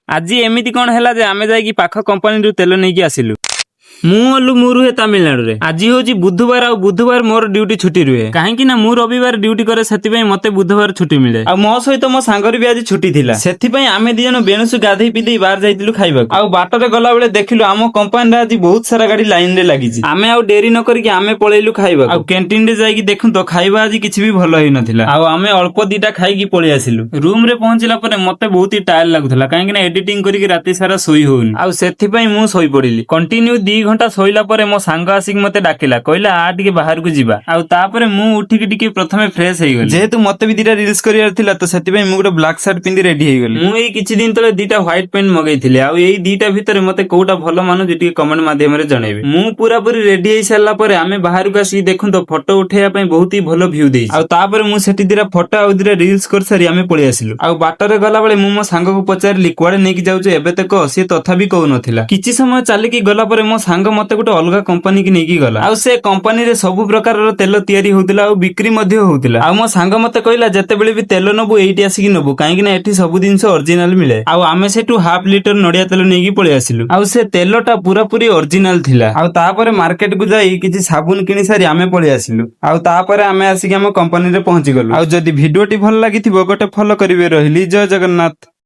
ଆଜି ଏମିତି କଣ ହେଲା ଯେ ଆମେ ଯାଇକି ପାଖ କମ୍ପାନୀରୁ ତେଲ ନେଇକି ଆସିଲୁ। ମୁଁ ଅଲୁ, ମୁଁ ରୁହେ ତାମିଲନାଡୁରେ। ଆଜି ହଉଛି ବୁଧବାର ଆଉ ବୁଧବାର ମୋର ଡ୍ୟୁଟି ଛୁଟି ରୁହେ, କାହିଁକି ନା ମୁଁ ରବିବାର ଡ୍ୟୁଟି କରେ। ସେଥିପାଇଁ ମତେ ବୁଧବାର ଛୁଟି ମିଳେ। ଆଉ ମୋ ସହିତ ମୋ ସାଙ୍ଗର ବି ଆଜି ଛୁଟି ଥିଲା। ସେଥିପାଇଁ ଆମେ 2 ଜଣ ବେଣୁସୁ ଗାଧେଇ ପିଧେଇ ବାହାର ଯାଇଥିଲୁ ଖାଇବାକୁ। ଆଉ ବାଟରେ ଗଲାବେଳେ ଦେଖିଲୁ, ଆମ କମ୍ପାନୀରେ ଆଜି ବହୁତ ସାରା ଗାଡି ଲାଇନ ରେ ଲାଗିଛି। ଆମେ ଆଉ ଡେରି ନ କରିକି ଆମେ ପଳେଇଲୁ ଖାଇବାକୁ। ଆଉ କ୍ୟାଣ୍ଟିନ ରେ ଯାଇକି ଦେଖୁ ତ ଖାଇବା ଆଜି କିଛି ବି ଭଲ ହେଇନଥିଲା। ଆଉ ଆମେ ଅଳ୍ପ ଦିଟା ଖାଇକି ପଳେଇ ଆସିଲୁ। ରୁମ ରେ ପହଞ୍ଚିଲା ପରେ ମତେ ବହୁତ ହି ଟାୟାର୍ଡ ଲାଗୁଥିଲା, କାହିଁକି ନା ଏଡିଟିଂ କରିକି ରାତି ସାରା ଶୋଇ ହଉନି। ଆଉ ସେଥିପାଇଁ ମୁଁ ଶୋଇ ପଡିଲି। କଣ୍ଟିନ୍ୟୁ 2 ଘଣ୍ଟା ଶୋଇଲା ପରେ ମୋ ସାଙ୍ଗ ଆସିକି ମତେ ଡାକିଲା, କହିଲା, "ଆ ଟିକେ ବାହାରକୁ ଯିବା।" ଆଉ ତାପରେ ମୁଁ ଉଠିକି ଟିକେ ପ୍ରଥମେ ଫ୍ରେଶ ହେଇଗଲି। ଯେହେତୁ ମତେ ବି ଦିଟା ରିଲ୍ସ କରିବାର ଥିଲା, ତ ସେଥିପାଇଁ ମୁଁ ଗୋଟେ ବ୍ଲାକ୍ ସାର୍ଟ ପିନ୍ଧି ରେଡି ହେଇଗଲି। ମୁଁ ଏଇ କିଛି ଦିନ ତଳେ ଦିଟା ହ୍ୱାଇଟ ପ୍ୟାଣ୍ଟ ମଗେଇଥିଲି। ଆଉ ଏଇ ଦିଟା ଭିତରେ ମତେ କୋଉଟା ଭଲ ମାନୁଛି, ଟିକେ କମେଣ୍ଟ ମାଧ୍ୟମରେ ଜଣେଇବେ। ମୁଁ ପୁରାପୁରି ରେଡି ହେଇ ସାରିଲା ପରେ ଆମେ ବାହାରକୁ ଆସିକି ଦେଖନ୍ତୁ, ଫଟୋ ଉଠେଇବା ପାଇଁ ବହୁତ ହି ଭଲ ଭ୍ୟୁ ଦେଇଛି। ଆଉ ତାପରେ ମୁଁ ସେଠି ଦିଟା ଫଟୋ ଆଉ ଦିଟା ରିଲ୍ସ କରିସାରି ଆମେ ପଳେଇ ଆସିଲୁ। ଆଉ ବାଟରେ ଗଲାବେଳେ ମୁଁ ମୋ ସାଙ୍ଗକୁ ପଚାରିଲି, "କୁଆଡେ ନେଇକି ଯାଉଛୁ ଏବେ ତ କହ?" ସିଏ ତଥାପି କହୁନଥିଲା। କିଛି ସମୟ ଚାଲିକି ଗଲା ପରେ ମୋ ସାଙ୍ଗ ମତେ ଗୋଟେ ଅଲଗା କମ୍ପାନୀ କି ନେଇକି ଗଲା। ଆଉ ସେ କମ୍ପାନୀରେ ସବୁ ପ୍ରକାରର ତେଲ ତିଆରି ହଉଥିଲା ଆଉ ବିକ୍ରି ମଧ୍ୟ ହଉଥିଲା। ଆଉ ମୋ ସାଙ୍ଗ ମତେ କହିଲା, "ଯେତେବେଳେ ବି ତେଲ ନବୁ, ଏଇଠି ଆସିକି ନବୁ, କାହିଁକି ନା ଏଠି ସବୁ ଜିନିଷ ଅରିଜିନାଲ ମିଳେ।" ଆଉ ଆମେ ସେଠୁ ହାଫ ଲିଟର ନଡିଆ ତେଲ ନେଇକି ପଳେଇ ଆସିଲୁ। ଆଉ ସେ ତେଲଟା ପୁରାପୁରି ଅରିଜିନାଲ ଥିଲା। ଆଉ ତାପରେ ମାର୍କେଟ କୁ ଯାଇ କିଛି ସାବୁନ କିଣି ସାରି ଆମେ ପଳେଇ ଆସିଲୁ। ଆଉ ତାପରେ ଆମେ ଆସିକି ଆମ କମ୍ପାନୀରେ ପହଞ୍ଚି ଗଲୁ। ଆଉ ଯଦି ଭିଡିଓଟି ଭଲ ଲାଗିଥିବ, ଗୋଟେ ଫଲୋ କରିବେ। ରହିଲି, ଜୟ ଜଗନ୍ନାଥ।